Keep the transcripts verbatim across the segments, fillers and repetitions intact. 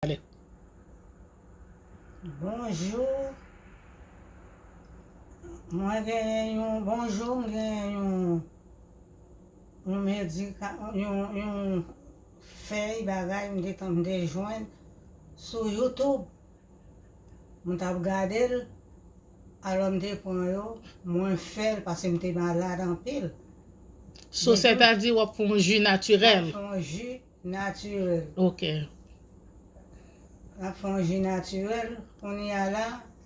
Ale. Bonjou. Mwen genyen yon, bonjou, m genyen yon, yon medika-, yon, yon fèy bagay m te, m te jwenn sou YouTube. Mwen t ap gade l, alò m te pran yo, mwen fè l paske m te malad anpil. So, sètadi w ap fè yon ji natirèl? M ap fè yon ji natirèl. Ok. M ap fè yon ji natirèl. Kounye a la,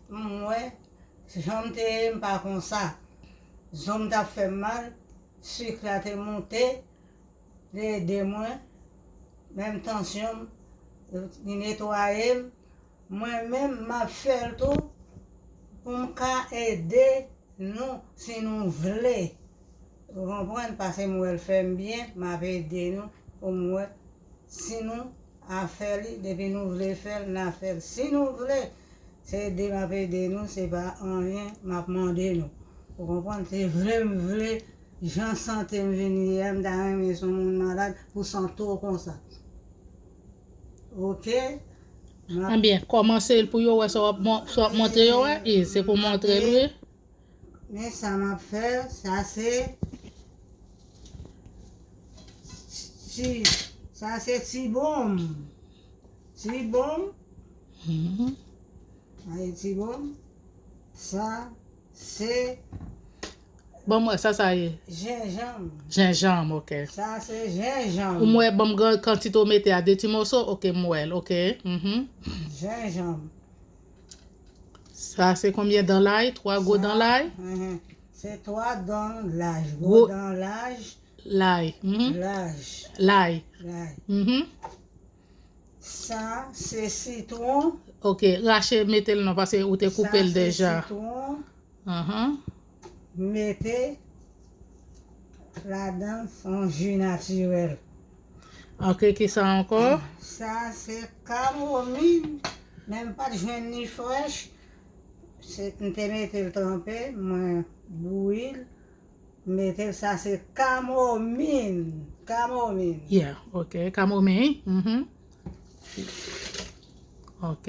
m wè, jan m te ye, m pa konsa. Zo m t ap fè m mal, sik la te monte, li ede mwen, menm tansyon m, li netwaye m. Mwen menm, m ap fè l tou pou m ka ede nou, si nou vle. Ou konprann? Paske m wè l fè m byen, m ap ede nou pou m wè si nou a fè li, depi nou vle fè l, n a fè l. Si nou vle, se ede m ap ede nou, se pa anyen m ap mande nou. Ou konprann? Se vle m vle, jan sante m vin ye a, m ta renmen si yon moun malad pou sante w konsa. Ok? M ap Ebyen, kòmanse l pou yo wè sa w ap mon-, sa w ap montre yo a. E, se pou montre l, wi. Men sa m ap fè, sa se ti, sa se ti bonm. Ti bonm. Mhm. Sa se ti bonm. Sa se Bon, mwen, sa, sa ye? Jenjanm. Jenjanm, ok. Sa se jenjanm. Ou m wè, bon, m gen kantite w mete a de ti moso, ok, m wè l, ok. Mhm. Jenjanm. Sa se konbyen dan lay? Twa gwo dan lay? Mhm. Se twa dan laj. Gwo dan laj. Lay. Mhm. Laj. Lay. Lay. Mhm. Sa se sitwon. Ok, rache mete l non, paske ou te koupe l deja. Sa se sitwon. Ahan. Mete ladan l, se yon ji natirèl. Ok, ki sa ankò? Sa se kamomin, men m pa t jwenn li frèch. Se, m te mete l tranpe, mwen bouyi l, m mete l, sa se kamomin, kamomin. Yeah, ok, kamomin. Mhm. Ok.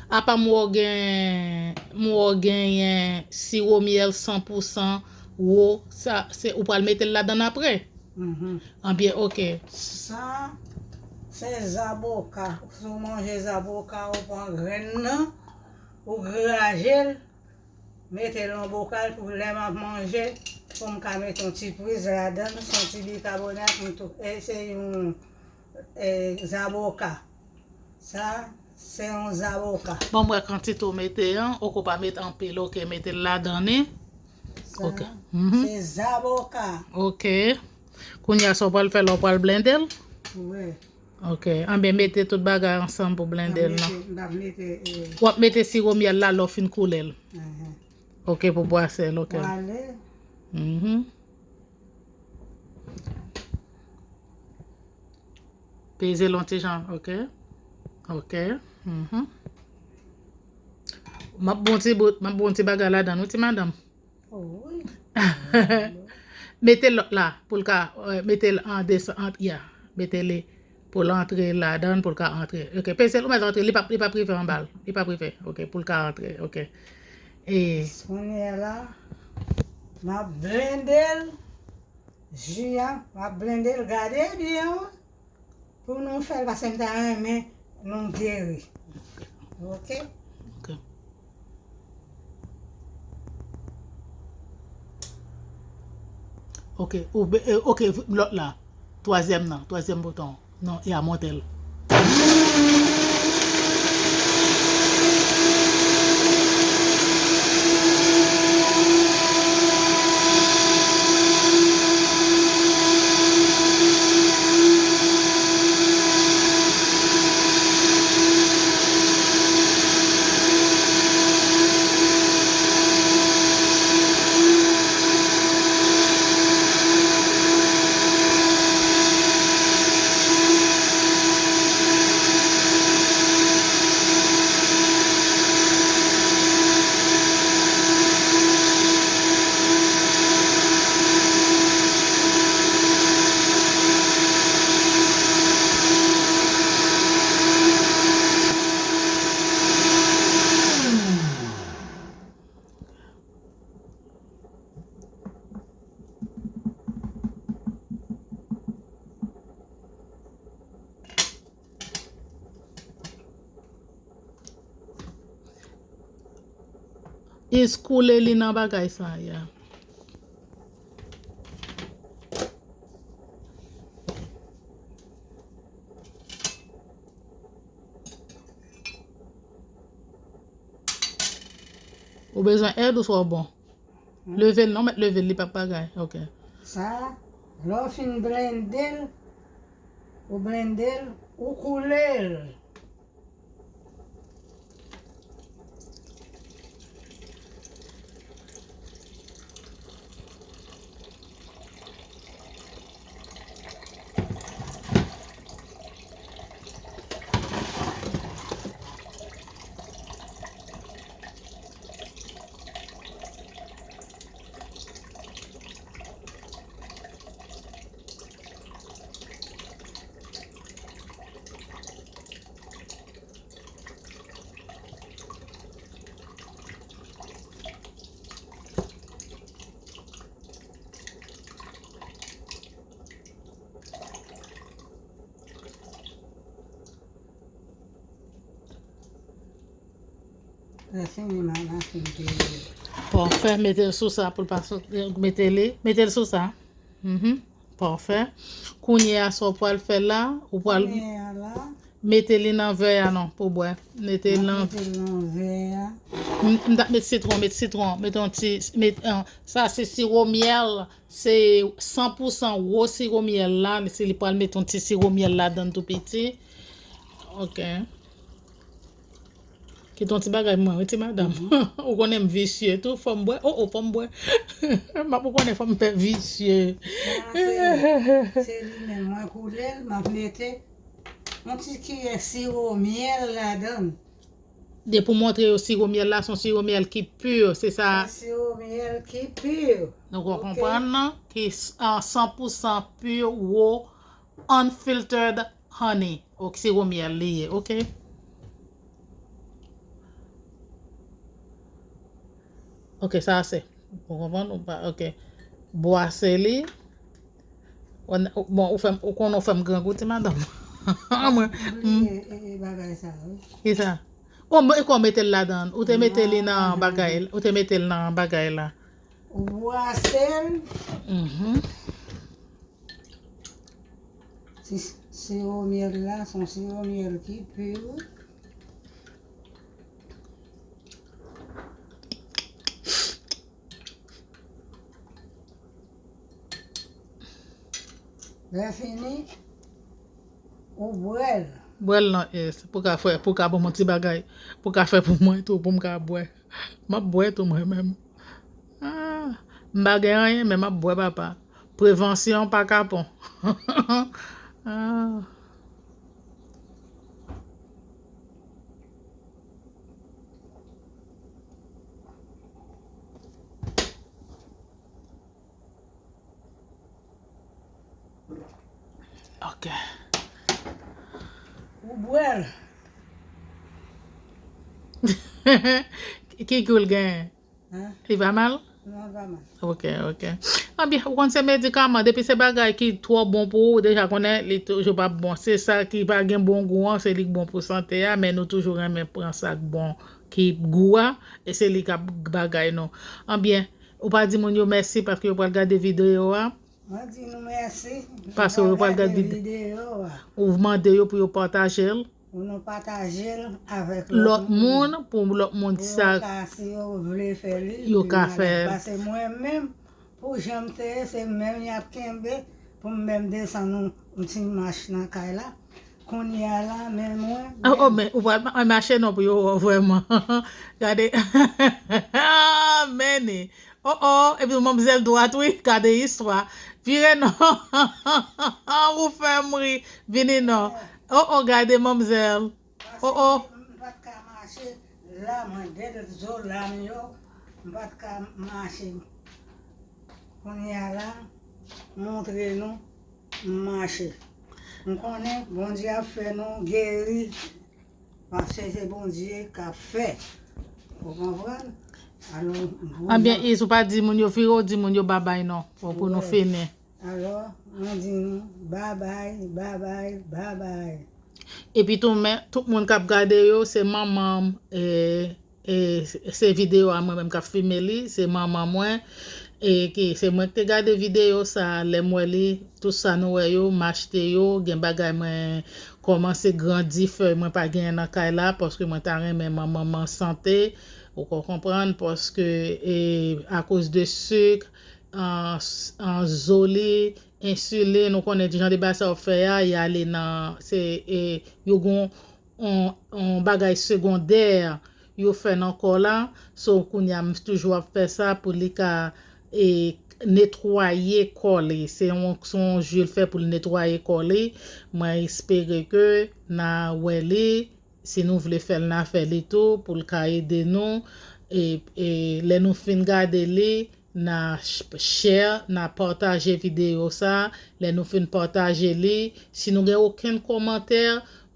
Apa m wè w gen, m wè w genyen siwo myèl san pou san wo, sa, se, ou pral mete l ladan apre? Mhm. Anbyen, ok. Sa, se zaboka. Si w manje zaboka, ou pran grenn nan, ou graje l, mete l nan bokal pou lè m ap manje, pou m ka mete yon ti priz ladan l, se yon ti bikabonat, m tou, e se yon, e, zaboka. Sa, se yon zaboka. Bon, m wè kantite w mete an, ok, ou pa met anpil, ok, mete l ladan li. Sa, ok. Mhm. Se zaboka. Ok. Kounye a, sa w pral fè la, w pral blende l? Wi. Ok. Anben, mete tout bagay ansanm pou blende l, non? M ap mete, m ap mete, e, W ap mete siwo myèl la lè w fin koule l. Mhm. Ok, pou bwase l, ok. Wale. Mhm. Peze l yon ti jan, ok. Ok. Mhm. M ap bon ti bout, m ap bon ti bagay ladan l, wi, ti madanm. Oh, wi. Mete lòt la, pou l ka, euh, mete l an desan, an, ya. Mete li pou l antre ladan, pou l ka antre. Ok, peze l, ou mèt antre, li p ap, li p ap rive anba l. Li p ap rive, ok, pou l ka antre, ok. E Kounye a la, m ap blende l. Ji a, m ap blende l, gade byen, wi. Pou nou fè l, paske m ta renmen nou geri. Ok? Ok. Ok, ou be-, e, ok, lòt la. Twazyèm nan, twazyèm bouton. Non, e a monte l. Is koule li nan bagay sa, yeah. Ou bezwen èd ou swa w bon? Leve l non, mèt leve l, li p ap bagay. Ok. Sa, lè w fin blende l, ou blende l, ou koule l. Lè fini, m a, m a fin peze. Pafè, mete l sou sa pou l pa sot, mete li, mete l sou sa. Mhm. Pafè. Kounye a, sa w pral fè la, ou pral Kounye a la, mete li nan vè a non, pou bwè. Mete l nan mete l nan vè a. M, m t ap met sitwon, met sitwon, met yon ti, met, an, sa se siwo myèl, se san pou san wo siwo myèl la, se li pral met yon ti siwo myèl ladan l tou piti. Ok. Kite yon ti bagay mwen, wi, ti madanm. Ou konnen m visye tou, fò m bwè. Oh, oh, fò m bwè. M ap ou konnen fò m fè visye. Sa, se, se li menm. Mwen koule l, m ap mete yon ti kiyè siwo myèl ladan l. Depi w montre yo siwo myèl la, se yon siwo myèl ki pi, se sa. Se siwo myèl ki pi. Nou konprann nan? Ki s-, an san pou san pi, wo, unfiltered honey. Ok, siwo myèl li ye, ok. Ok, sa ase. Ou konprann? Ou pa, ok. Bwase li. Bon, ou fè m, ou konnen ou fè m grangou, ti madanm. Mwen, m- Bliye, e, e, bagay sa, wi. Kisa? Oh, e kon mete l ladan. Ou te mete li nan bagay, ou te mete l nan bagay la. Ou bwase l. Mhm. Si, siwo myèl la, se yon siwo myèl ki pi. Lè fini, ou bwè l. Bwè l nan es, pou ka fè, pou ka ban m yon ti bagay, pou ka fè pou mwen tou, pou m ka bwè. M ap bwè tou mwen menm. Ah, m pa gen anyen, men m ap bwè, papa. Prevansyon pa kapon. Ah. Ok. Ou bwè l. Ki gou l genyen? Hein? Li pa mal? Non, li pa mal. Ok, ok. Anbyen, ou konn se medikaman, depi se bagay ki twò bon pou ou, ou deja konnen li toujou p ap bon. Se sa ki pa gen bon gou an, se li k bon pou sante a, men nou toujou renmen pran sa k bon, ki gou a, e se li k ap bagay nou. Anbyen, ou pa di moun yo mèsi paske yo pral gade videyo a? Mwen di nou mèsi. Paske yo pral gade videyo a. Ou mande yo pou yo pataje l. Pou nou pataje l avèk lòt moun, pou lòt moun sa. Pou yo ka, si yo vle fè li, yo ka fè l. Paske mwen menm, pou jan m te ye, se menm y ap kenbe pou m menm desann yon, yon ti mach nan kay la. Kounye a la, men mwen, oh, oh, men ou pral ma-, mache non pou yo wè w vrèman. Gade. Meni. Oh, oh, epi manmzèl dwat, wi, gade istwa. Vire non. Ou fè m ri. Vini non. Oh, oh, gade manmzèl. Oh, oh. M pa t ka mache. La, mwen, de zo lam yo, m pa t ka mache. Kounye a la, montre nou, m mache. M konnen Bondye ap fè nou geri. Paske se Bondye k ap fè. Ou konprann? Alò, m pou Anbyen, Is, ou pa di moun yo vire, ou di moun yo babay non. Pou, pou nou fini. Alò, mwen di nou, babay, babay, babay. Epi tou, men, tout moun k ap gade yo, se manman m, e, E se videyo a mwen menm k ap filme li, se manman mwen. E ki se mwen ki te gade videyo sa, lè m wè li, tout sa nou wè yo, m achte yo, gen bagay mwen kòmanse grandi fèy mwen pa genyen nan kay la, paske mwen ta renmen manman m an sante, ou ko konprann, paske e, akoz de sik, an, an zoli, ensilin, ou konnen jan de bagay sa yo fè a, y ale nan, se, e, yo gon on, on bagay segondè yo fè nan kò la. So, kounye a, m toujou ap fè sa pou li ka e, netwaye kò li. Se yon, se yon ji l fè pou l netwaye kò li. Mwen espere ke n a wè li. Si nou vle fè l, n a fè li tou pou l ka ede nou. E, e lè nou fin gade li, n a share, n a pataje videyo sa. Lè nou fin pataje li, si nou gen okenn kòmantè,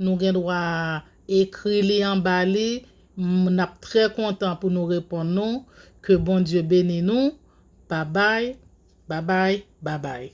nou gen dwa ekri li anba li. N ap trè kontan pou nou reponn nou. Ke Bondye beni nou. Babay, babay, babay.